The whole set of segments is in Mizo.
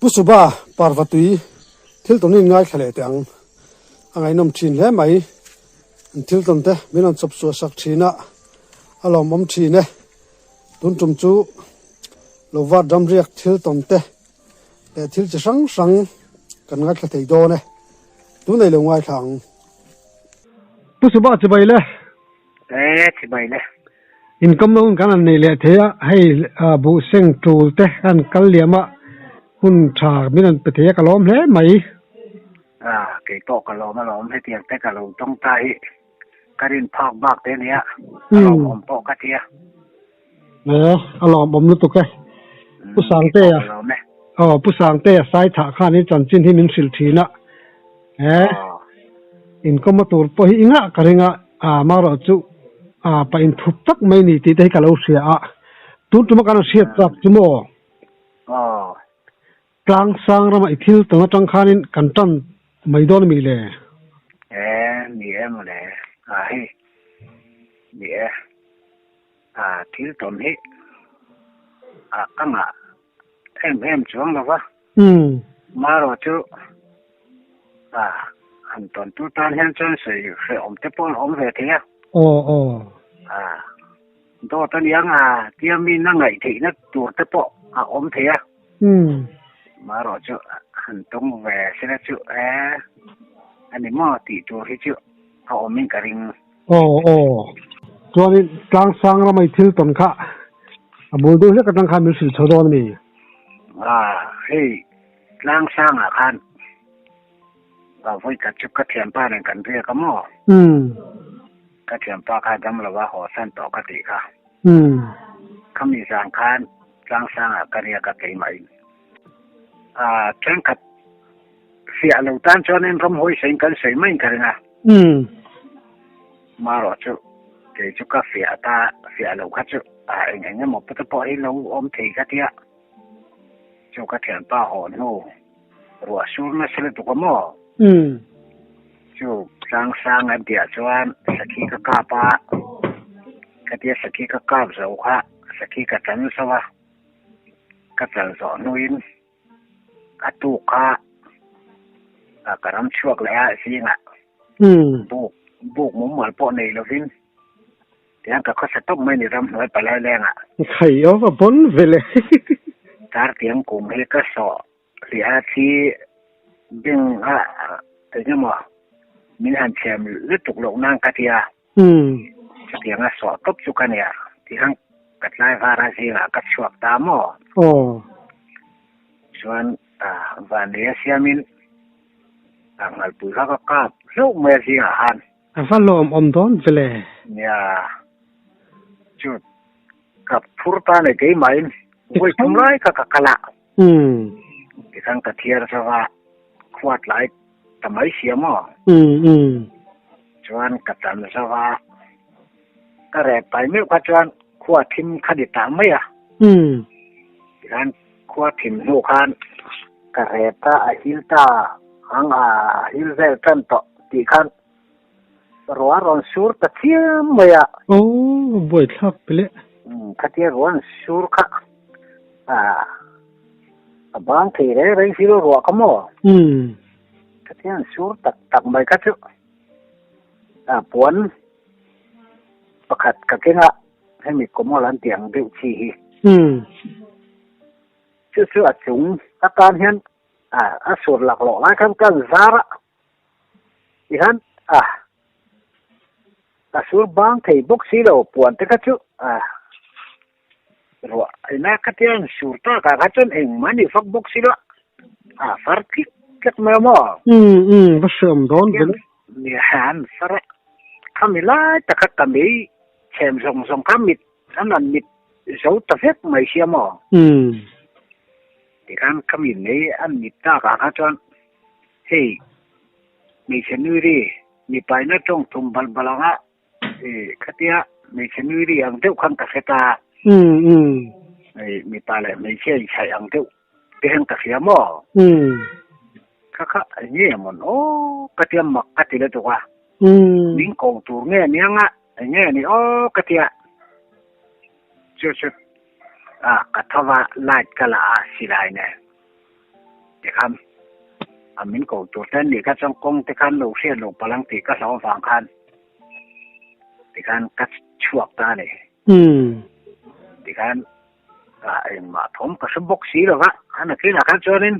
Pu Suba, Parvatui, thil tawn in ngaithla leh teh ang. A ngaihnawm thin hle mai. An thil tawn te min rawn chawp suah sak thin a, a lawmawm thin e. Tun tum chu lo vat ramriak thil tawn te leh thil chi hrang hrang kan ngaithla thei dawn e. Tunei lo ngaithla ang. Pu Suba chibai le. E chibai le. Inkawmna hun kan han nei leh thei a, hei buh seng tul te kan kal liam a, hun tha min rawn pe thei a ka lawm hle mai. A, kei pawh ka lawm alawm, hetiang te ka lo tawng ta hi ka rin phak bak te ania, a lawmawm pawh ka tia. E, a lawmawm lutuk e. Pu Sangtea, aw Pu Sangtea Saithah khan i chanchin hi min hrilh thin a, e, inkawm a tur pawh hi i ngah ka ring a, a marawh chu a pa inthup tak mai ni tih te hi ka lo hria a, tun tuma kan hriat chak chu maw? Tlang sang rama i thil tawng atang khanin kan tan mai dawn ami le? E, ni e mawle, a hei, ni e. A thil tawn hi a ka ngah em em chuang lo va. Marawh chu a han tawn tu tan hian chuan sawi hrehawm te pawh an awm ve thei a. Aw aw. A dawt a niang a tia mi na ngaih theihna tur te pawh a awm thei a. Marawh chu han tawng ve sela chu e a ni maw tih tur hi chu a awmin ka ring. Aw aw. Chuanin tlang sang ramai thil tawn kha a bul deuh hlek atang khan min hrilh chho dawn a mi? A, hei tlang sangah khan ka vawi khat chu ka thianpa nen kan riak a maw? Umm. Ka thianpa kha dam lo a haw san tawh ka tih kha. Umm. Khami zan khan tlang sangah ka riak a keimah in. A, thenkhat fiah lo tan chuanin ramhawi sawiin kan sawi maiin ka ring a. Umm. Marawh chu kei chu ka fiah ta fiah lo kha chu a eng eng emaw te pawh hi lo awm thei ka tia. Chu ka thianpa haw hnu ruah sur nasa lutuk a maw? Umm. Chu tlang sang an tihah chuan sakhi ka kap a, ka tia sakhi ka kap zo kha sakhi ka chan zo a, ka chan zawh hnuin A tuk kha ka ram chhuak leh a zingah buk buk mumal pawh nei lovin tiang ka khawsa tawp mai ni ramhnuai palai lengah. Khai aw a bawn ve le. Tar tiang kum hi ka sawh hliah a thi beng a engemaw min han chhem lutuk loh nan ka tia. Chutianga sawh tawp chu ka nia, tiang ka tlai var a zingah ka chhuak ta maw? Aw. Chuan vanlei a siamin a ngalpui kha ka kap hlauh mai a zingah khan. A va lawmawm dawn ve le. Nia, chu ka phur ta nei keimahin vawi thum lai kha ka kal a. Tikhan ka thiar zova khua tlai ta mai sia maw? Chuan ka chan zova ka rep pai meuh kha chuan khua thim kha ni ta mai a. Tikhan khua thim hnu khan ka rep a, a hil ta ang a hil vel tan tawh tih khan ruah rawn sur ta chiam mai a. Aw, buaithlak pe le. Khatia ruah an sur kha a a bang thei reng reng si lo ruah kha maw? Khatia an sur tak tak mai kha chu a puan pakhat ka keng a, hemi kawmawl an tih ang deuh chi hi. Chu chu a chung atan hian a sur laklawh lai khan ka zar a. Tihian a a sur bang thei bawk si lo puan te kha chu a ruah ina khatia an sur tak ah kha chuan engmah ni vak bawk si lo a far tlik tlek mai a maw? Umm umm va hriam dawn ve le. Nia an far a khami lai tak kha ka mei chhem zawng zawng kha mit an an mit zo ta vek mai sia maw? Umm. Tikhan khami mei an mit tak ah kha chuan Hei, hmeichhe nui ri, mipaina tawng thum bal bal anga khatia hmeichhe nui ri ang deuh khan ka hre ta. Hei, mipa leh hmeichhia inchhaih ang deuh te hian ka hria maw? Kha kha eng nge mawn aw ka tia mak ka ti lutuk a. Min ko tur nge aniang a, eng nge ni aw ka tia. Chu chu ka tho va, light ka la a silai nen. A min ko tur te an nih kha chuan kawng te khan lo hriat loh palh ang tih ka hlauh avang khan tikhan ka chhuak ta a ni. Tikhan engmah thawm ka hre bawk si lo va, a nakinah khan chuanin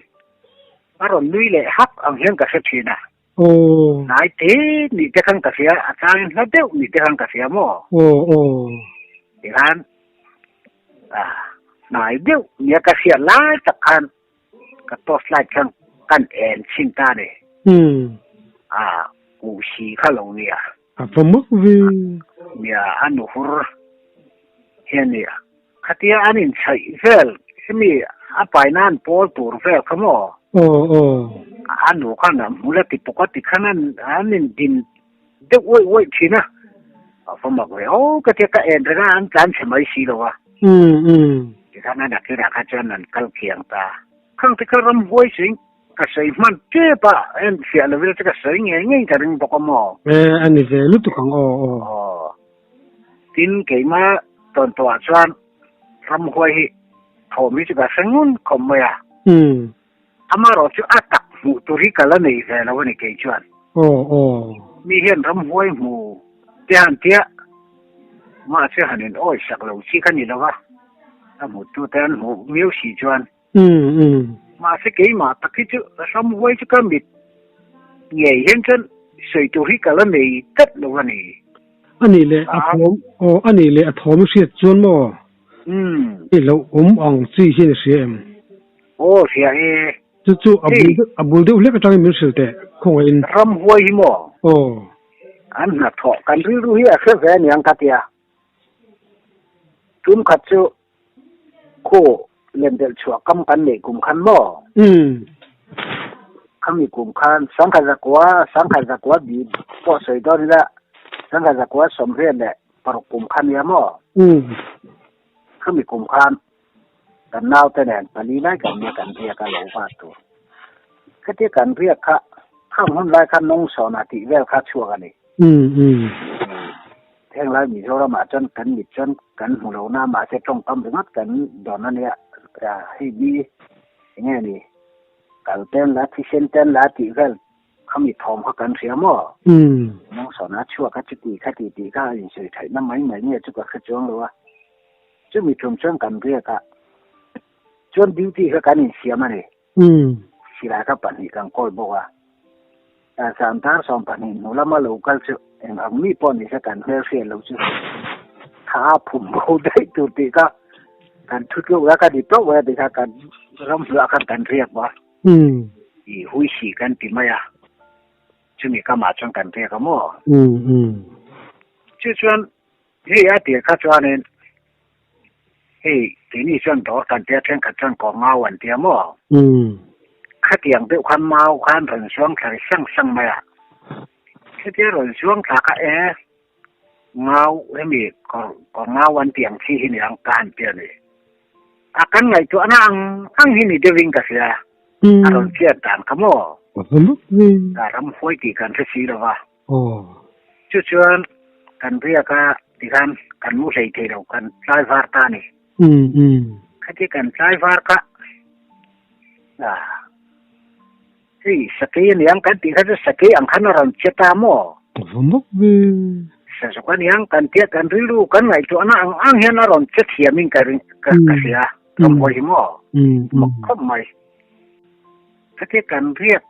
a rawn nui leh hak ang hian ka hre thin a. Hnai te nih te khan ka hria, a changin hla deuh nih te khan ka hria maw? Tikhan hnai deuh nia ka hriat lai tak khan ka torch light khan kan en chhin ta a ni. A kuhsi kha lo nia. A va mak ve. Nia a nu hur hian nia. Khatia an inchhaih vel hemi a paina an pawl tur vel kha maw? Aw aw. A nu khan a hmul a ti pawk a ti khan an indin deuh uaih uaih thin a. A va mak ve aw ka tia ka en reng a an tlan chhe mai si lo a. Umm umm. Tikhan a nakinah kha chuan an kal kiang ta. Khang te kha ramhuai sing Ka sawi hman tep a, en fiah lo ila chu ka sawi ngei ngei ka ring bawk a maw? E, a ni ve lutuk ang aw aw. Aw. Tin, keimah tawn tawhah chuan ramhuai hi thawm hi chu ka hre ngun khawp mai a. Umm. Amaherawh chu a tak hmuh tur hi ka la nei ve lo a ni kei chuan. Aw aw. Mi hian ramhuai hmu te han tia mahse han in awi sak lo chi kha ni lo va, a hmutu te an hmuh miau si chuan. Umm umm. Mahse keimah tak hi chu ramhuai chu ka mit ngei hian chuan sawi tur hi ka la nei tlat lo a ni. A nih leh a thawm aw a nih leh a thawm i hriat chuan maw? Umm. I lo awm ang chi hian i hria em? Aw hria e. Chu chu a bul deuh a bul deuh hlek atangin min hrilh teh khawngaihin. Ramhuai hi maw? Aw. An hnathawh kan rilru hi a hre ve aniang ka tia. Tum khat chu Khu lendelh chhuah kam kan neih kum khan maw? Umm. Khami kum khan sangkhat zakua, sangkhat zakua bi pawh sawi dawn ila, sangkhat zakua sawmriat leh paruk kum khan nia maw? Umm. Khami kum khan kan naute nen pali lai kan nia kan riak a lo va tur. Khatia kan riak kha khang hun lai khan nawngsawna tih vel kha chhuak a ni. Umm umm. Heng lai Mizoram ah chuan kan mit chuan kan hmu lo na mahse tawngkam ringawt kan dawn a nia hei mi enge ni kal ten la thisen ten la tih vel khami thawm kha kan hria maw? Umm. Nawngsawn a chhuak a chuti kha ti tih kha a insawi theih na mai mai nge chu ka hre chuang lo a chumi tum chuan kan riak a chuan duty kha kan insiam a ni. Umm. Silai kha pahnih kan kawl bawk a. Zan dar 12 hnu lama lo kal chu eng ang mi pawh nise kan hmel hriat lo chu tha a phum bo daih tur tih kha kan thu tluk a ka ni tawp mai a ti kha kan ram hluah khan kan riak bawk a. Umm. I hui si kan ti mai a. Chumi kamah chuan kan riak a maw? Umm umm. Chu chuan hei a tir kha chuanin Hei, keini chuan dawr kan tia thenkhat chuan kawr ngau an tia maw? Khatiang deuh khan mau khan rawn zuang thla ri sang sang mai a. Khatia rawn zuang thla kha e, ngau hemi kawr kawr ngau an tih ang chi hi ni ang ka han tia ni. A kan ngaihtuahna ang ang hi ni deuhin ka hria. A rawn chiat dan kha maw? Ka ramhuai tih kan hre si lo va. Aw. Chu chuan kan riak a tikhan kan mu hlei thei lo, kan tlai var ta a ni. Umm umm. Khatia kan tlai var kha ah hei sakei a niang kan tih kha chu sakei ang khan a rawn che ta maw? A va mak ve. Sazuk a niang kan tia kan rilru kan ngaihtuahna ang ang hian a rawn che thiamin ka ring ka ka hria. Ramhuai hi maw? Umm umm. Mak khawp mai. Khatia kan riak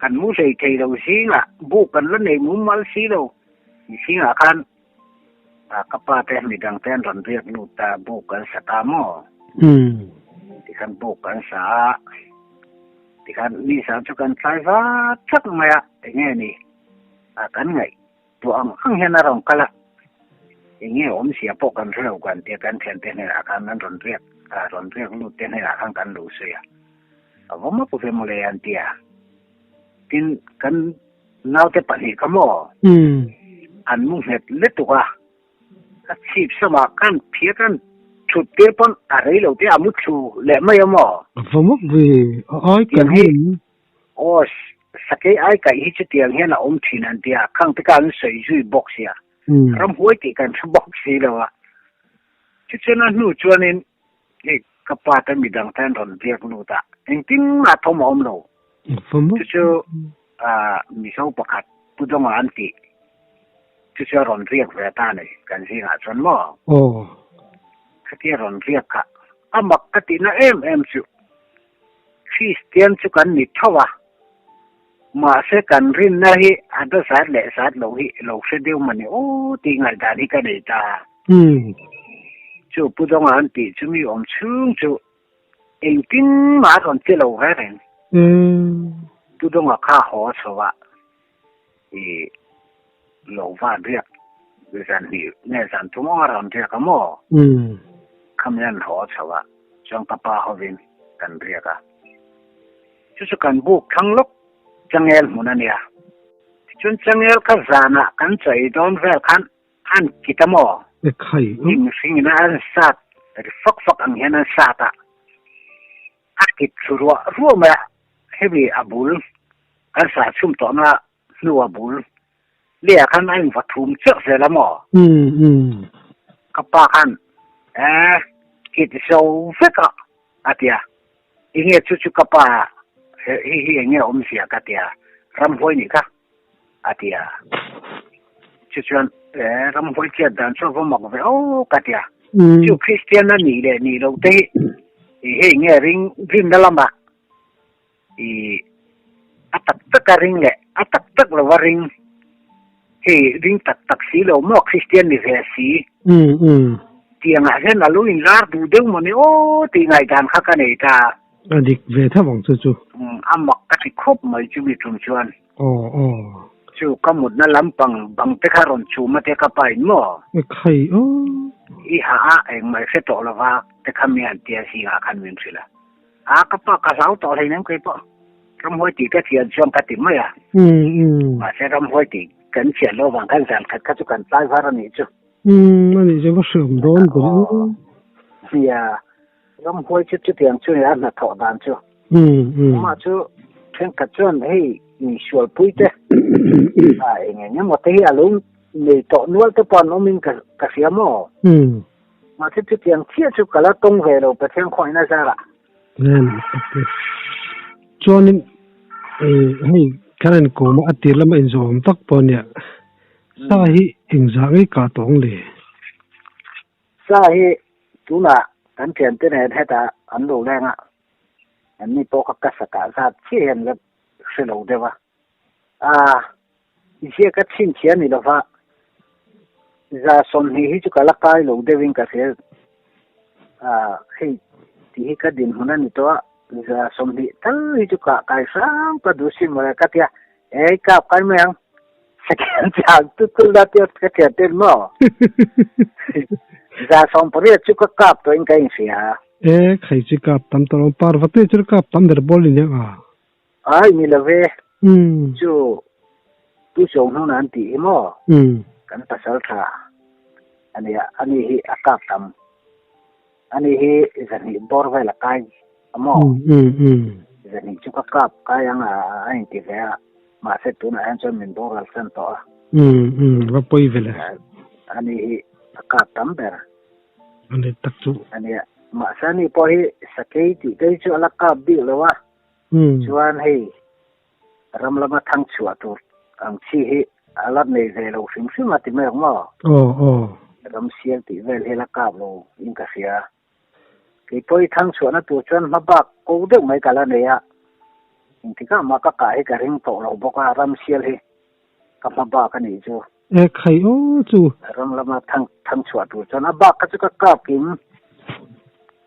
kan mu hlei thei lo zingah buk kan la nei mumal si lo zingah khan ka pa te midang te an rawn riak lut ta buk kan sa ta maw? Tikhan buk kan sa a, tikhan mi sang chu kan tlai vat thak mai a, enge ni kan ngaih tuah ang ang hian a rawn kal a, enge awmzia pawh kan hre lo kan tia kan thiante hnenah khan an rawn riak rawn riak lut te hnenah khan kan lo sawi a. A va mawp ve mawle an ti a. Tin, kan naute pahnih kha maw? An mu nghet lutuk a. A chhip samah khan phiat an thut tir pawn a rei lo te a mu thlu leh mai a maw? A va mawp ve, a ai kaih hi em? Aw, sakei ai kaih hi chutiang hian a awm thin an ti a, khang te kha an sawi zui bawk sia. Ramhuai tih kan hre bawk si lo a. Chuchuan a hnu chuanin Hei ka pa te midang te an rawn biak lut a, engtin mah thawm a awm lo. Chu chu Mizo pakhat Pu Dawnga an tih chu chu a rawn riak ve ta a ni kan zingah chuan maw? Aw. Khatia rawn riak kha a mak ka tihna em em chu Kristian chu kan ni tho a, mahse kan rinna hi a da zat leh zat lo hi lo hre deuh mawni aw tih ngaihdan hi ka nei ta. Chu Pu Dawnga an tih chu mi awm chhung chu Engtin mah a rawn che lo ve reng. Tu dawngah kha haw chho a, i lo van riak zan hnih nge zan thum awng a rawn riak a maw? Khami an haw chho a, chuan ka pa hovin kan riak a. Chu chu kan buk thlang lawk changel hmun a nia. Tichuan changel kha zanah kan chawi dawn vel khan An kit a maw? Ekhai. Mi mihring in an sat ri fak fak ang hian an sat a, a kit thlu ruah ruah mai a, hemi a bul kan sah chhum tawhna hnu a bul leh ah khan a inva thum chiah zel a maw? Ka pa khan eh kit zo vek a a ti a, enge chu chu ka pa hei hi enge awmzia ka ti a, ramhuai nih kha. a ti a. Chu chuan, E, ramhuai chiat dan chu a va mak ve aw ka ti a. Chu Kristian a nih leh nih loh te hi hei nge ring rinna lamah i a tak tak a ring leh a tak tak lo a ring hei ring tak tak si lo maw Kristian ni ve si tiangah hian a lo inlar duh deuh mawni aw tih ngaihdan kha ka nei ta. A dik ve tho ang chu chu. A mak ka ti khawp mai chu mi tum chuan. Aw aw. Chu ka mutna lampang bang te kha rawn chum a te ka pa in maw? E khai aw. I ha a engmah i hre tawh lova te kha mi han tia zingah khan min hrilh a. A ka pa ka hlau tawh hleinem kei pawh. Ramhuai tih ka chian chuan ka ti mai a. Mahse ramhuai tih kan chian loh vang khan zan khat kha chu kan tlai var a nih chu. Umm a nih chu va hreawm dawn ber aw. Nia. Ramhuai chu chutiang chu a hnathawh dan chu. Amah chu thenkhat chuan hei insualpui te a eng eng emaw te hi a lo nei tawh nual te pawh an awmin ka ka hria maw? Mahse chutiang chiah chu ka la tawng ve lo Pathian khawngaihna zarah. Chuanin hei kan inkawm a a tir lama inzawm tak pawh a nia. Sa hi engzah ngei kah tawng le? Sa hi tunah kan thiante nen hetah an lo leng a, an ni pawh kha ka sakah zat chiah hian la hre lo deuh a. Aa, ziak a chhinchhiah ni lova, za 20 hi chu ka la kai lo deuhin ka hria. Aa, hei tih hi ka dinhmun a ni tawh a, za 20 tal hi chu kah kai hrang ka duh si mawle ka ti a, Ei kap kai mai ang. Second chang tu tu la te ka thian ten maw. Za 18 chu ka kap tawh in ka inhria. E khai chi kap tam tawh lo par va te chu kap tam ber ball in ang a. Ai ni lo ve. Chu tu sawng hnung an tih hi maw. Kan pasal tha ania ani hi a kap tam. Ani hi zahnih bawr vel a kai a maw? Zahnih chu ka kap kai ang a a inti ve a, mahse tunah hian chuan min boral san tawh a. Va pawi ve le. Ani hi a kap tam ber. Ani tak chu. Ania, mahse ani pawh hi sakei tih te hi chu a la kap bik lo a. Chuan hei ram lama thang chhuah tur ang chi hi a la nei ve lo hrim hrim a ti mai ang maw? Aw aw. Ram sial tih vel hi la kap lo in ka hria. Kei pawh i thang chhuahna tur chuan hma bak ko deuh mai ka la nei a, engtikah mah ka kah hi ka ring tawh lo bawk a, ram sial hi ka hma bak a nih chu. E khai aw chu. Ram lama thang thang chhuah tur chuan a bak kha chu ka kap kim.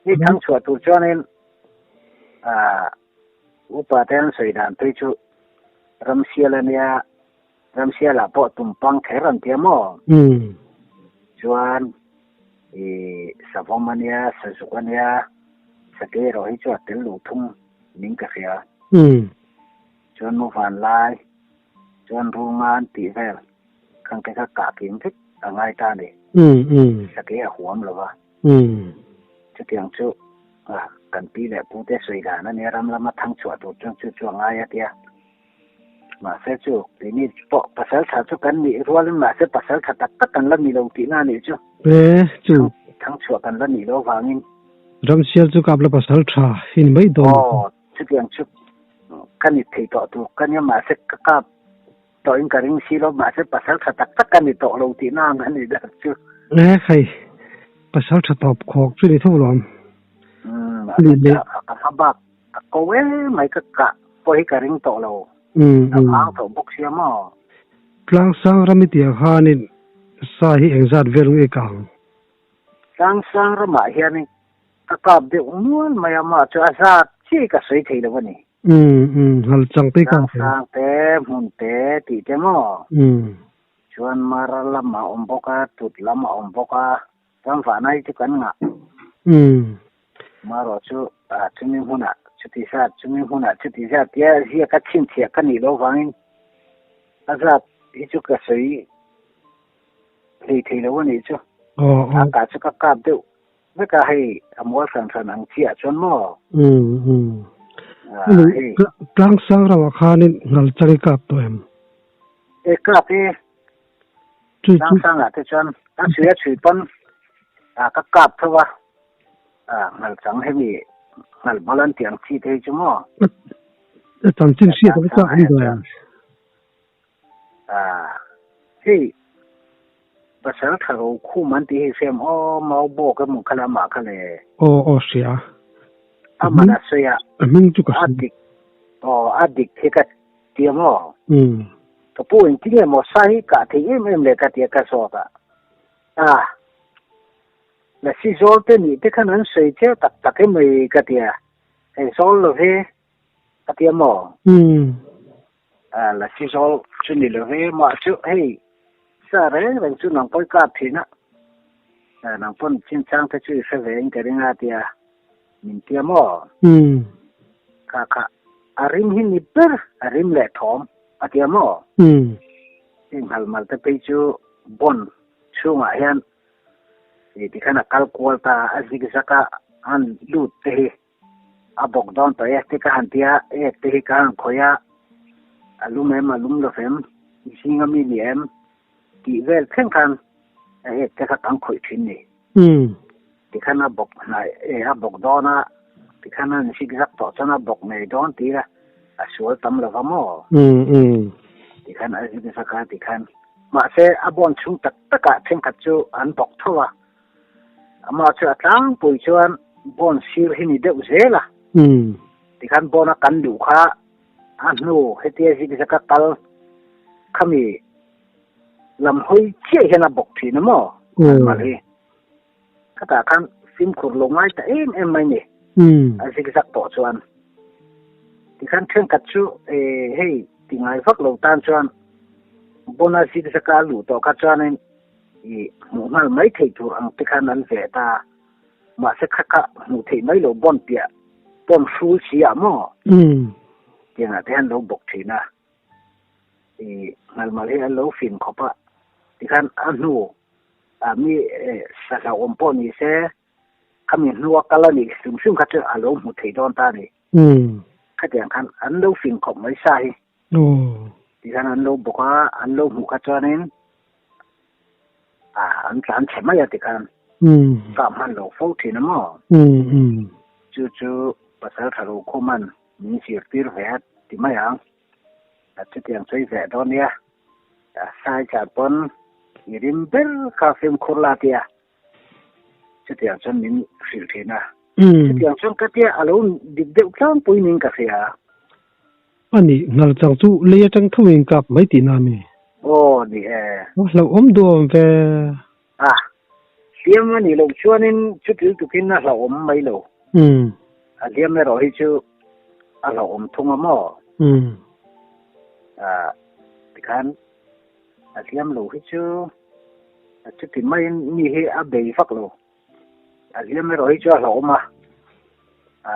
Ni thang chhuah tur chuanin ah Upa te an sawi dan phei chu Ramsial a nia, Ramsial ah pawh tumpang kher an tia maw? Chuan i savawm a nia, sazuk a nia, sakei erawh hi chu a tel luh thung ning ka hria. Chuan muvan lai, chuan runga an tih vel khang te kha kah kim vek a ngai ta a ni. Sakei a huam lo va. Chutiang chu kan pi leh pu te sawi dan a nia, ram lama thang chhuah tur chuan chu chu a ngai a tia. Mahse chu keini pawh pasal tha chu kan nih rualin mahse pasal tha tak tak kan la ni lo tihna a nih chu. E chu. Thang chhuah kan la nih loh avangin. Ramsial chu kap la pasal tha hi ni mai dawn. Aw chutiang chu. Ka ni thei tawh tur ka nia mahse ka kap tawhin ka ring si lo mahse pasal tha tak tak ka ni tawh lo tihna ang a ni ber chu. E hei pasal tha tawp khawk chu ni tho lawm. Umm mahse ka hma bak ka ko em mai ka kah pawh hi ka ring tawh lo. A vang tawh bawk sia maw. Tlangsang ram i tih ang khanin sa hi engzat vel nge kang? Tlangsang ramah hianin ka kap deuh mual mai a, mah chu a zat chiah ka sawi thei lo a ni. Umm umm, hal chang te ka thei. Tlangsang te, hmun te tih te maw? Umm. Chuan mar lam a awm bawk a, tut lam a awm bawk a, chuan vahna hi chu kan ngah. Umm. Marawh chu chumi hmunah chuti zat, chumi hmunah chuti zat tia ziak a chhinchhiah ka nih loh vangin a zat hi chu ka sawi hlei thei lo a nih chu. A kah chu ka kap deuh vek a, hei a mual hran hran ang chiah chuan maw? Hei. Tlangsang ramah khanin ngal chang i kap tawh em? E kap e. Tlangsangah te chuan a chhui a chhui pawn ka kap tho a, ngal chang hemi ngal bal an tih ang chi te hi chu maw? A chanchin hriat a chak an dawn. Hei pasal tha ro khum an tih hi hriam aw mau bawk emaw kha le amah kha le. Aw aw hria. A man a sawi a. A hming chu ka hria. A dik aw a dik hi ka ti a maw. Ka pu engtin nge maw sa hi kah theih em em le ka ti a ka zawt a. A lasi zawl te nih te khan an sawi chiah tak tak emai ka ti a. Hei zawl lo hi ka ti a maw. Lasi zawl chu ni lo ve mah chu hei sa reng reng chu nang pawi kap thin a, nang pawn chinchang te chu i hre ve in ka ring a tia min tia maw? Kha kha a rim hi ni ber a rim leh thawm a tia maw? Heng nghalmal te phei chu bond chhungah hian tikhan a kal kual ta a zigzag a an lut te hi. A bawk dawn tawh e te ka han ti a, ek te hi ka han khawih a, a lum em a lum lo em, zing a mi ni em tih vel thleng khan a ek te kha kan khawih thin ni. Tikhan a bawk hnai e a bawk dawn a, tikhan a zik zak tawh chuan a bawk ngei dawn tih ila a sual tam lo va maw? Tikhan a zik zak a tikhan mahse a bawn chhung tak takah thenkhat chu an bawk tho a. Amah chu a tlangpui chuan bond sir hi ni deuh zel a. Tikhan bond a kan luh kha a hnu hetia zigzag a kal khami lam hawi chiah hian a bawk thin a maw? An mal hi. Khatah khan fimkhur lo ngai ta em em mai ni. A zigzag tawh chuan. Tikhan thenkhat chu hei ti ngai vak lo tan chuan bond a zigzag a luh tawh kha chuanin I hmuh nghal mai theih tur ang te khan an veh ta. Mahse kha kha hmuh theih mai lo bawn piah pawn hrul si ah maw? Tiangah te hian lo bawk thin a. I nghalmal hi an lo fin khawp a. Tikhan a hnu ah mi sa hlauhawm pawh ni se khami hnua kal a nih hrim hrim kha chu a lo hmu thei dawn ta a ni. Khatiang khan an lo fin khawp mai sa hi. Tikhan an lo bawk a, an lo hmuh kha chuanin an tlan chhe mai a tikhan kah hman lo fo thin a maw? Chu chu pasal tha ro khuman min zirtir ve a ti mai ang. Chutiang chu i veh dawn nia. Sai chan pawn i rim ber kha fimkhur la tia. Chutiang chuan min hrilh thin a. Chutiang chuan ka tia a lo dik deuh tlangpui ning ka hria. A nih, ngal chang chu lei atang tho in kap mai tihna a mi? Aw, ni e. A hlauhawm duhawm ve. A, hliam a nih loh chuanin chutil tukin a hlauhawm mai lo. A hliam erawh hi chu a hlauhawm thung a maw? A, tikhan a hliam lo hi chu chuti maiin mi hi a bei vak lo. A hliam erawh hi chu a hlauhawm a. A.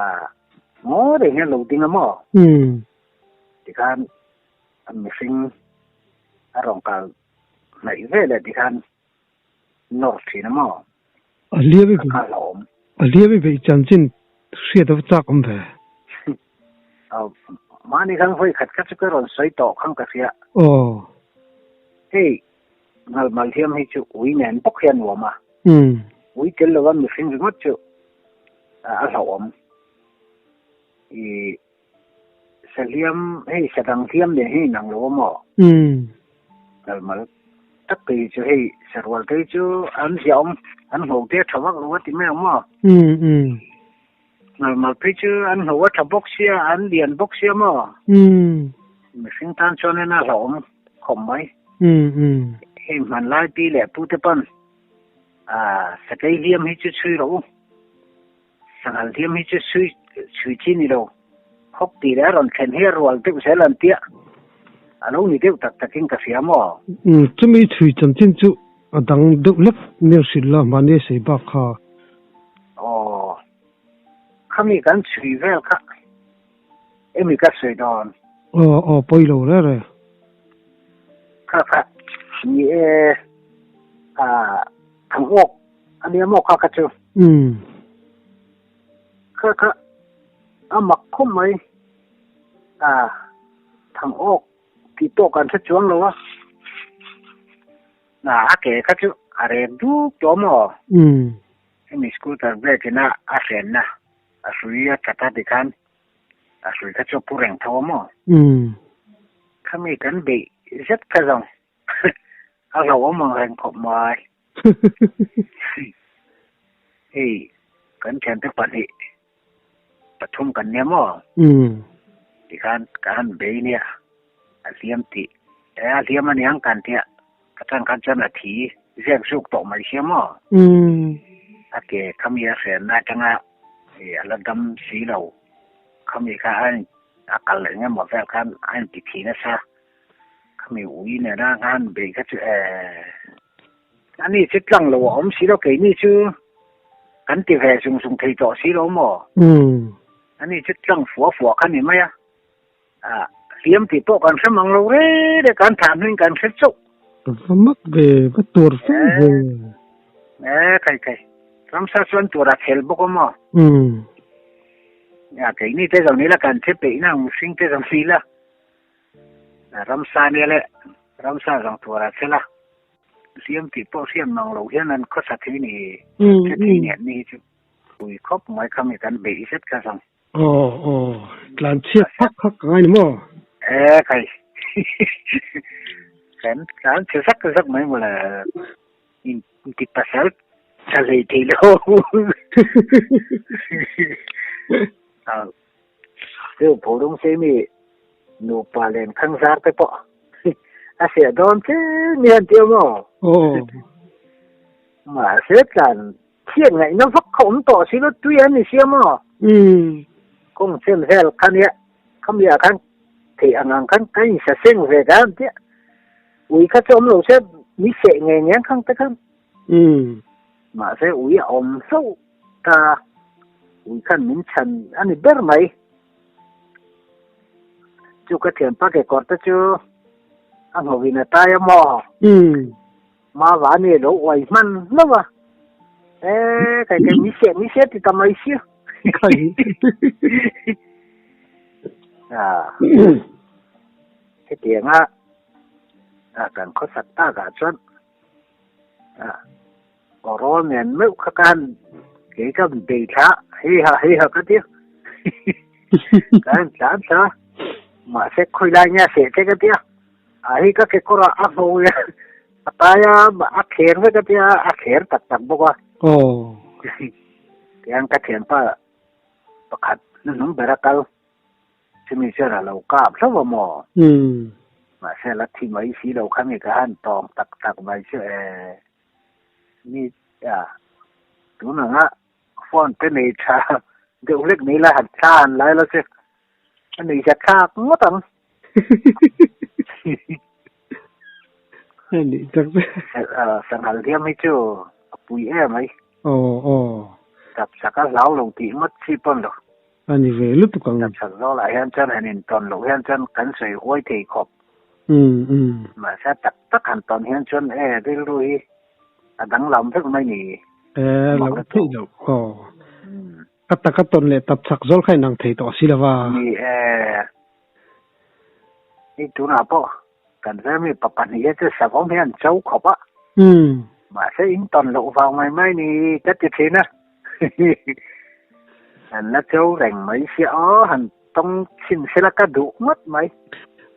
Ngaw reng hian lo ding a maw? Tikhan a mihring a rawn kal hnaih ve leh tikhan nawr thin a maw? A hliam i beih a hliam i beih chanchin hriat a va chak awm ve. Mahni khan vawi khat kha chu ka rawn sawi tawh khan ka hria. Aw. Hei ngalmal hliam hi chu ui nen bawk hian nuam a. Ui tel lova mihring ringawt chu a hlauhawm. I Sahliam hei sadang hliam nen hi inang lo a maw? Ngalmal tak te hi chu hei sarual te hi chu an ziahawm an ngho te a tha vak lo a ti mai ang maw? Ngalmal phei chu an ngho a tha bawk sia an lian bawk sia maw? Mihring tan chuanin a hlauhawm khawp mai. Hei hmanlai pi leh pu te pawn sakei hliam hi chu chhui rawh u. Sanghal hliam hi chu sui chhui chi ni lo. Khawk tih leh a rawn thlen hi a rual deuh zel an tia. A lo ni deuh tak takin ka hria maw? Umm, chumi chhui chanchin chu a dang deuh lek nia hrilh la, mahni a sei bak kha. Aw, khami kan chhui vel kha emi ka sawi dawn? Aw, aw, pawi lo re re. Kha kha, ni e, ah, thangawk A nia maw kha kha chu? Umm. Kha kha a mak khawp mai. A thang awk tih pawh kan hre chuang lo a. Na a ke kha chu a rek dup tawh maw? Umm. Hemi scooter brake ina a hrenna a hrui a chat a tikhan a hrui kha chu a pu reng tho a maw? Umm. Khami kan beih zet kha zawng a hlauhawm ang reng khawp mai. Hei kan thiante pahnih pathum kan nia maw? Tikhan ka han bei nia a hliam tih e a hliam a niang kan tia ka tan khan chuan a thi zek zuk tawh mai sia maw? A ke khami a hrenna atanga a la dam si lo khami kha a kal eng emaw vel khan a inti thi nasa. Khami ui nena khan bei kha chu eh ani chu tlang lo a awm si lo keini chu kan ti ve zung zung thei tawh si lo maw? Ani chu tlang fua fua kha ni mai a, ah hliam tih pawh kan hre mang lo re re kan thah hnuin kan hre chauh. Ka va mak ve, va tur fe ve. Eh khai khai, ramsa chuan tur a chhel bawk a maw? Keini te zawng ni la kan hre peih na mihring te zawng ni la. Ramsa nia leh ramsa zawng tur a chhel a, hliam tih pawh hriat mang loh hian an khawsa thei ni, hre thei ni an ni hi chu pui khawp mai kha mi kan beih zet kha zawng. Aw aw, tlan chhiat phak phak ka ngai ni maw? E khai, kan tlan chhe zak zak mai mawle, inti pasal tha hlei thei lo. Chu Pholung Seimi nupa len khang zar te pawh a fiah dawn che ni han ti maw? Aw. Mahse tlan chhiat ngaihna vak kha awm tawh si lo tui an ni sia maw? Umm. Kawng chen vel kha nia, khami ah khan theih ang ang khan ka insa seng ve ka han tia. Ui kha chu awm lo se mi seh ngei ngei ang khang te khan. Umm. Mahse ui a awm hlauh ta. Ui khan min chhan a ni ber mai. Chu ka thianpa kekawr te chu a nghawin a tai a maw? Ma va ni lo uai hman hlauh a. E kai kai mi seh mi seh ti ta mai sia. Ah. Hetianga kan khawsak takah chuan ah Aw rawl nen meuh kha ka han kei ka bei thla hei ha hei ha ka ti a ka han tlan thla mahse khawi lai nge a seh che ka ti a a hei ka kekawr ah a hmu a a tai a a kher vek ka ti a a kher tak tak bawk a tihian ka thianpa pakhat hnuhnung ber a kal Chumi chuan a lo kap hlauh a maw? Mahse a la thi mai si lo kha nge ka han tawng tak tak mai chu e. Mi a tun anga phone te nei tha deuh hlek nei la han thla han lai lo che a nei za thlak ngawt ang. Ani tak chu. Sanghal hiam hi chu a pui em mai. Aw aw. Tap sak a hlau lo tih ngawt chi pawn lo. A ni ve lutuk ang. Tap sak zawlah hian chuan han intawn loh hian chuan kan sawi huai thei khawp. Umm umm. Mahse tak tak han tawn hian chuan e rilru hi a danglam vek mai ni. E lo theih loh aw. A taka tawn leh tap chak zawl kha inang thei tawh si lo va. Ni e. Hei tunah pawh kan zirmi pa pahnih hi chu savawm hi an cho khawp a. Mahse in tawn loh vang mai mai ni ka ti thin a. An la cho reng mai sia aw han. Tawng chhin sela ka duh ngawt mai.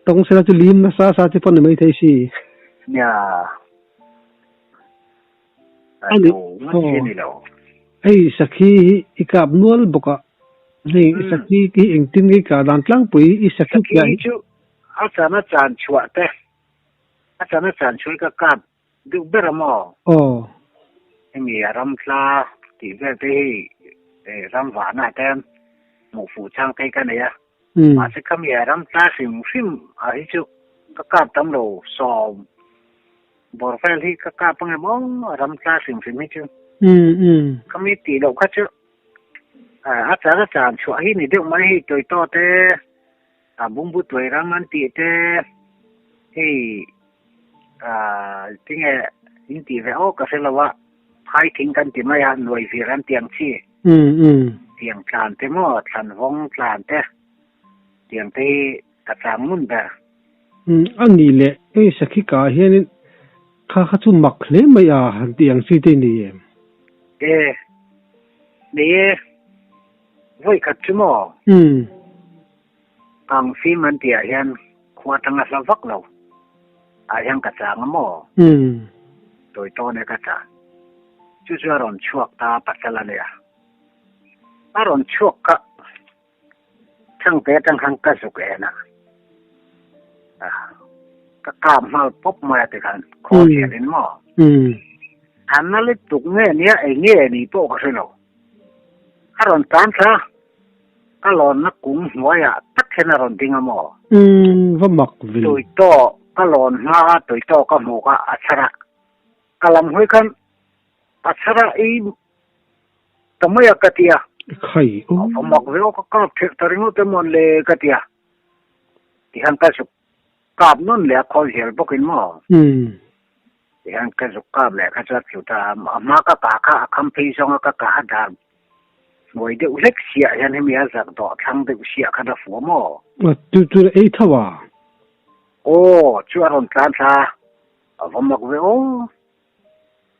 Tawng sela chu lim nasa sa chi pawh ni maithei si. Nia. A duh ngawt chi ni lo. Hei sakhi hi i kap nual bawk a. Hei sakhi hi engtin nge i kah dan tlangpui i sakhi Sakhi hi chu a chan a chan chhuah te a chan a chan chhuah hi ka kap Deuh ber a maw? Aw. Hemi a ram tla tih vel te hi ram vahna te hmuh fuh chang te hi ka nei a. Mahse khami a ram tla hrim hrim ah hi chu ka kap tam lo sawm bawr vel hi ka kap ange maw a ram tla hrim hrim hi chu. Khami tih loh kha chu a chan a chan chhuah hi ni deuh mai hei Toyota te a bungbu tuai ram an tih te hei ah tinge in tih ve aw ka hre lo a phai thing kan ti mai a nuai vir an tiang chi tiang tlan te maw thlan vawng tlan te tiang te hi ka chang ngun ber. A nih leh hei sakhi kah hianin kha kha chu mak hle mai a han tih ang chi te i nei em? E nei e. Vawi khat chu maw? Kang fim an tih ah hian khua atanga hla vak lo ah hian ka chang a maw? Tawi tawn e ka chan. Chu chu a rawn chhuak ta pasal a nia. A rawn chhuak kha Thangte atang khan ka zuk en a. Ka kap nghal pawp mai a tikhan khaw hian in maw? An na lutuk nge nia eng nge ni pawh ka hre lo. A rawn tan thla ka lawnna kung hnuaiah tak hian a rawn ding a maw? Umm, va mak ve. Tui tawh ka lawn hma a tui tawh ka hmu kha a chhar a, ka lam hawi khan a chhar a ei ta mai a ka ti a. Khai aw. Va mak ve aw ka kap theh ta ringawt emaw le ka ti a, tihian ka zuk kap nawn leh a khawl zel bawkin maw? Umm. Tihian ka zuk kap leh kha chu a tlu ta a, a hma ka kah kha a kham phei zawnga ka kah a dar hnuai deuh hlek siah hian hemi a zak dawh thlang deuh siah khan a fuh a maw? A chu chu ei tho a? Aw, chu a rawn tlan thla a, a va mak ve aw.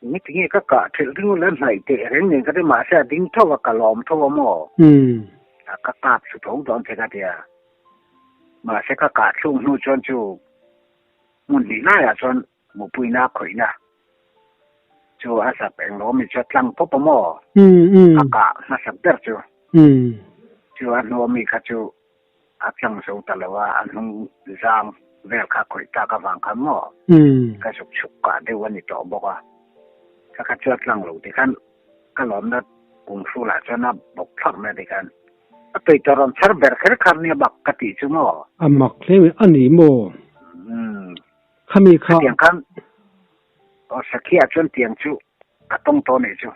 Nge tinge ka kah thelh ring la hnaih teh reng nen ka ti mahse a ding tho a, ka lawm tho a maw? A ka kap thlu tho dawn che ka ti a, mahse ka kah thlung hnu chuan chu hmun hnih laiah chuan Mupuina khawihna chu a zap eng lo mi chu a tlang pawp a maw? A kah hmasak ber chu. Chu a hnua mi kha chu a tlang zo ta lo a, a hnung zang vel kha khawih tak avang khan maw ka zuk chhuk kah deuh a ni tawh bawk a. Kha kha chu a tlang lo tikhan ka lawmna kum hrulah chuan a bawk thlak mai a tikhan a tui tawh rawn chhar ber kher kha nia mak ka tih chu maw? A mak hle mai a ni maw? Khami kha. Khatiang khan aw Sakhi-ah chuan tiang chu ka tawng tawh nih chu.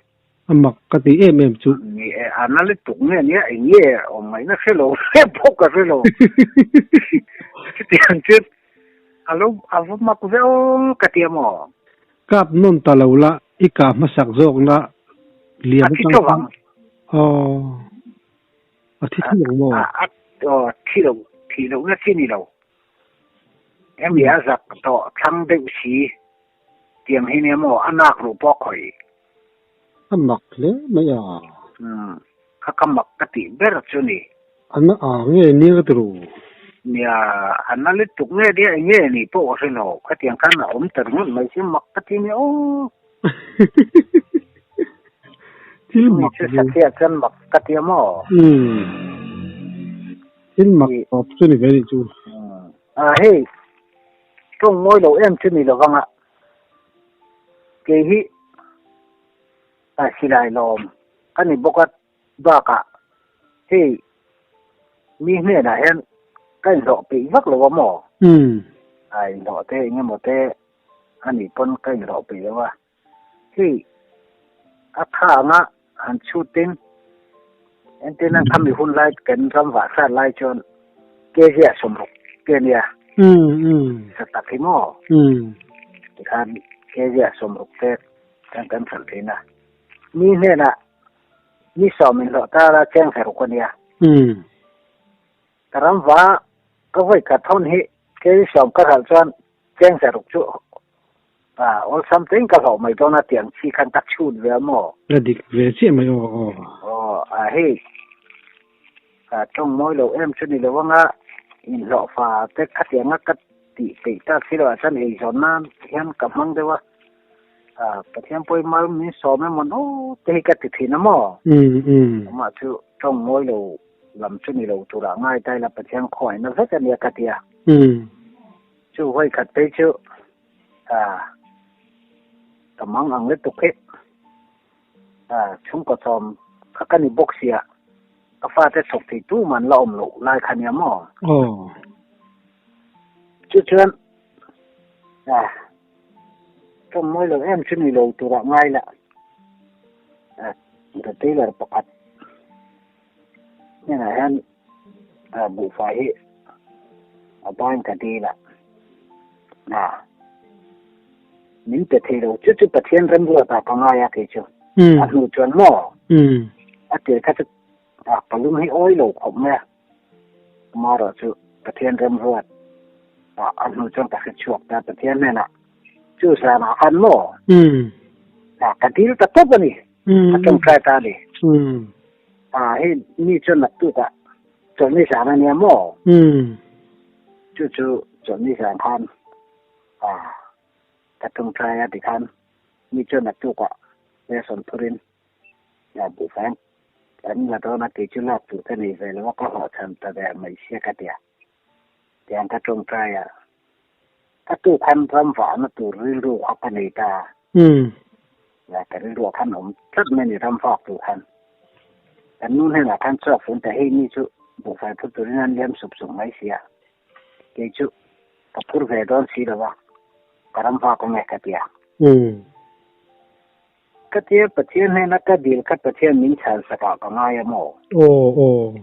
A mak ka ti em em chu. Ni e, a na lutuk nge nia eng nge awm ngaihna hre lo hle bawk ka hre lo. Chutiang chu a lo a va mak ve aw ka ti a maw. Kap nawn ta lo la i kah hmasak zawkna liam A thi tho vang. Aw a thi tho ang maw? A a thi lo thih lohna chi ni lo. Hemi a zak tawh thlang deuh si tiang hi nia maw a nak ruh pawh khawih. A mak hle mai a. Umm kha ka mak ka tih ber chu ni. A na a nge nia ka ti ru. Nia a na lutuk nge nia eng nge nih pawh ka hre lo khatiang khan a awm ta ringawt mai si mak ka ti nia aw. Thil mak chu Sathiah chuan mak ka ti a maw? Umm. Thil mak tawp chu ni ve nih chu. A hei, tawng mawi lo em chu ni lovang a, kei hi a silai lawm ka ni bawk a bakah hei mi hnenah hian ka inhlawh peih vak lo a maw? A inhlawh te eng emaw te a nih pawn ka inhlawh peih lo a. Hei a tha anga han chhut tin entir nan khami hun lai kan ram vah hrat lai chuan kg ah 60 te a nia sa tak hi maw tikhan kg ah 60 te khan kan hralh thin a mi hnenah mi sawm inhlawh tar a cheng 6 a nia ka ram va ka vawi khat hawn hi kg 10 ka hralh chuan cheng 6 chu A, awlsam tein ka hlauh mai dawn a tiang chi khan ka chhut ve a maw? La dik ve chiah mai aw aw. Aw, a hei. Tawng mawi lo em chu ni lo anga inhlawhfa te khatianga ka tih peih tak si loh ah chuan eizawn nan hian ka hmang deuh a, Pathian pawhin mal min sawm emaw no te hi ka ti thin a maw? Amah chu tawng mawi lo lam chu ni lo turah ngai ta ila Pathian khawngaihna vek a nia ka ti a. Chu vawi khat phei chu ka mang ang lutuk hi. Chhungkaw chawm kha ka ni bawk sia, ka fate chhawk thei tu man la awm loh lai kha nia maw? Chu chuan tawng mawi lo em chu ni lo turah ngai lah retailer pakhat hnenah hian buhfai hi a bain ka dil a. Min pe thei lo chu chu Pathian remruat ah ka ngai a kei chu. A hnu chuan maw? A tir kha chu ka lung hi awi lo khawp mai a. Amaherawh chu Pathian remruat ah a hnu chuan ka hre chhuak ta Pathian hnenah chu zanah khan maw? Ka dil ta tawp a ni. Ka tawngtai ta a ni. Hei mi chuan naktuk ah chawlhni zan a nia maw? Chu chu chawlhni zan khan Ka tawngtai a tikhan mi chuan a tukah lesson phurin buhfai an la dawn a kei chu lak tur ka nei ve lo a ka hlawhchham ta der mai sia ka ti a. Tiang ka tawngtai a, ka tuk khan ram vahna tur rilru kha ka nei ta a, ka rilruah khan awm tlat mai a ni ram vak tur khan. Kan nu hnenah khan chhuak fun ta hei mi chu buhfai phur turin an liam sup sup mai sia. Kei chu ka phur ve dawn si lo a, ka ram vak awm e ka ti a. Ka tia Pathian hnena ka dil kha Pathian min chhan sak ah ka ngai a maw? Aw aw.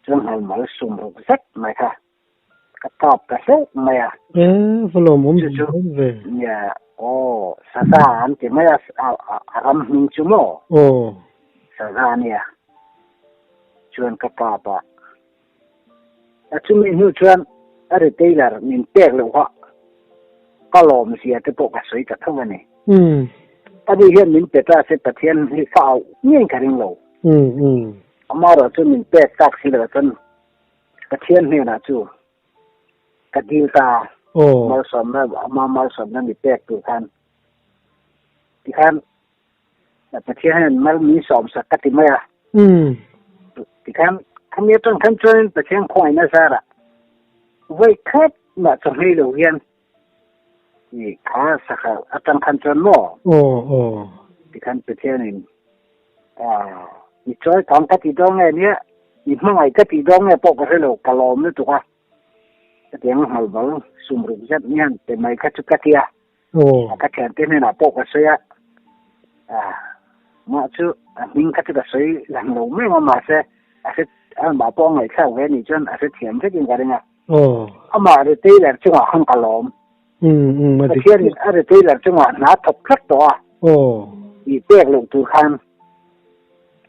Chuan hal mal sum ruk zet mai kha ka tap ta hleuh mai a. E, va lawmawm dawn ve. Nia, aw, saza an ti mai a, a ram hming chu maw? Aw. Saza nia. Chuan ka tap a. A chumi hnu chuan a retailer min pek loh kha ka lawm zia te pawh ka sawi ta tho a ni. Ani hian min pe ta se Pathian hi ka auh ngei ka ring lo. Amaherawh chu min pek tak si lo chuan Pathian hnenah chu ka dil ta a, malsawmna ama malsawmna mi pek tur khan tikhan Pathian hian mal min sawm sak ka ti mai a. Tikhan khami atang khan chuanin Pathian khawngaihna zarah vawi khat mah chawhmei lo hian i kha sakha atang khan chuan maw? Tikhan Pathianin mi chawi kang ka ti dawn nge nia, mi hmangaih ka ti dawn nge pawh ka hre lo, ka lawm lutuk a. Hetiang nghalbal sum ruk zet ni han pe mai kha chu ka ti a. Ka thiante hnenah pawh ka sawi a, mah chu a hming kha chu ka sawi lang lo mai ang a, mahse a hre amah pawh a ngaihthlak ve anih chuan a hrethiam vekin ka ring a. Amah retailer chungah khan ka lawm. Pathianin a retailer chungah hna thawk tlat tawh a, i pek loh tur khan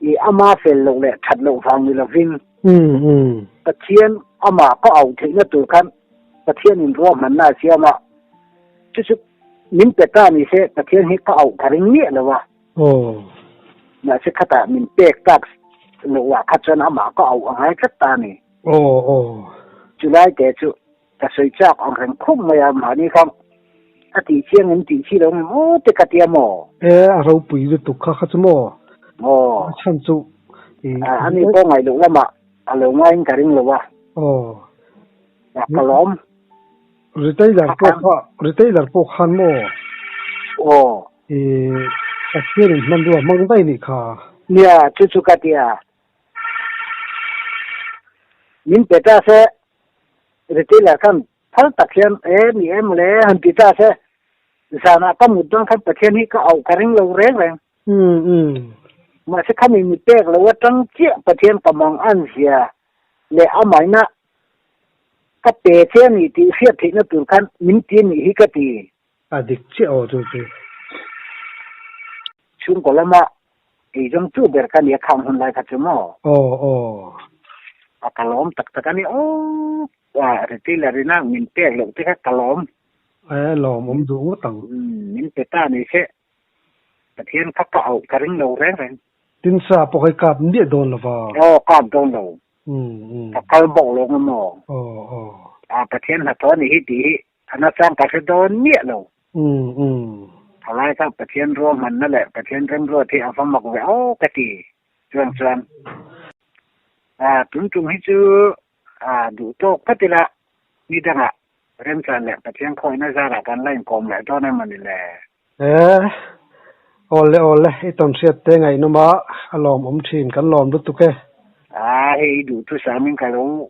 i ama fel loh leh that loh vang ni lovin Pathian amah ka auh theihna tur khan Pathianin ruahmanna a siam a. Chu chu min pe ta ni se Pathian hi ka auh ka ring miah lo a. Mahse khatah min pek tak loh ah kha chuan amah ka auh a ngai tlat ta a ni. Chulai te chu ka sawi chak ang reng khawp mai a, mahni kha a tih chiang em tih chi lo nge maw te ka tia maw? E, a ropui lutuk kha kha chu maw? Aw. A chhan chu i. Ani pawh ngaih loh lamah a lo ngaiin ka ring lo a. Aw. Ka lawm. Retailer pawh kha, retailer pawh khan maw? Aw. I Pathian in hmanrua hmang daih nih kha. Nia, chu chu ka tia. Min pe ta se, retailer khan phal tak hian e ni em le han ti ta se, zanah ka mut dawn khan Pathian hi ka auh ka ring lo reng reng. Mahse khami mi pek lo atang chiah Pathian ka mang an zia leh amaina ka pe che a ni tih hriat theihna tur khan min ti a nih hi ka ti. A dik chiah aw chu chu. Chhungkaw lama eizawng chu ber ka nia khang hun lai kha chu maw? Aw aw. A ka lawm tak tak a ni aw. Retailer ina min pek loh te kha ka lawm. E lawm awm duh ngawt ang. Min pe ta ni se Pathian kha ka auh ka ring lo reng reng. Tinsa pawh hi kap miah dawn lo va. Aw kap dawn lo. Ka kal bawk lo nga maw? A Pathian hnathawh a nih hi tih hi a nachang ka hre dawn miah lo. Thalai kha Pathian ruahmanna leh Pathian remruat hi a va mak ve aw ka ti. Chuang chuan a tun tum hi chu a duh tawk phawt ila ni dangah remchan leh Pathian khawihna zarah kan la inkawm leh dawn emaw ni le? E, awle awle, i tawn hriat te ngaihnawm a, a lawmawm thin, kan lawm lutuk e. A, hei i duh thusamin ka lo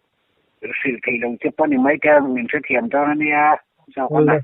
hrilh theih lo che pawh ni mai te a, min hrethiam dawn a nia, zawk a na.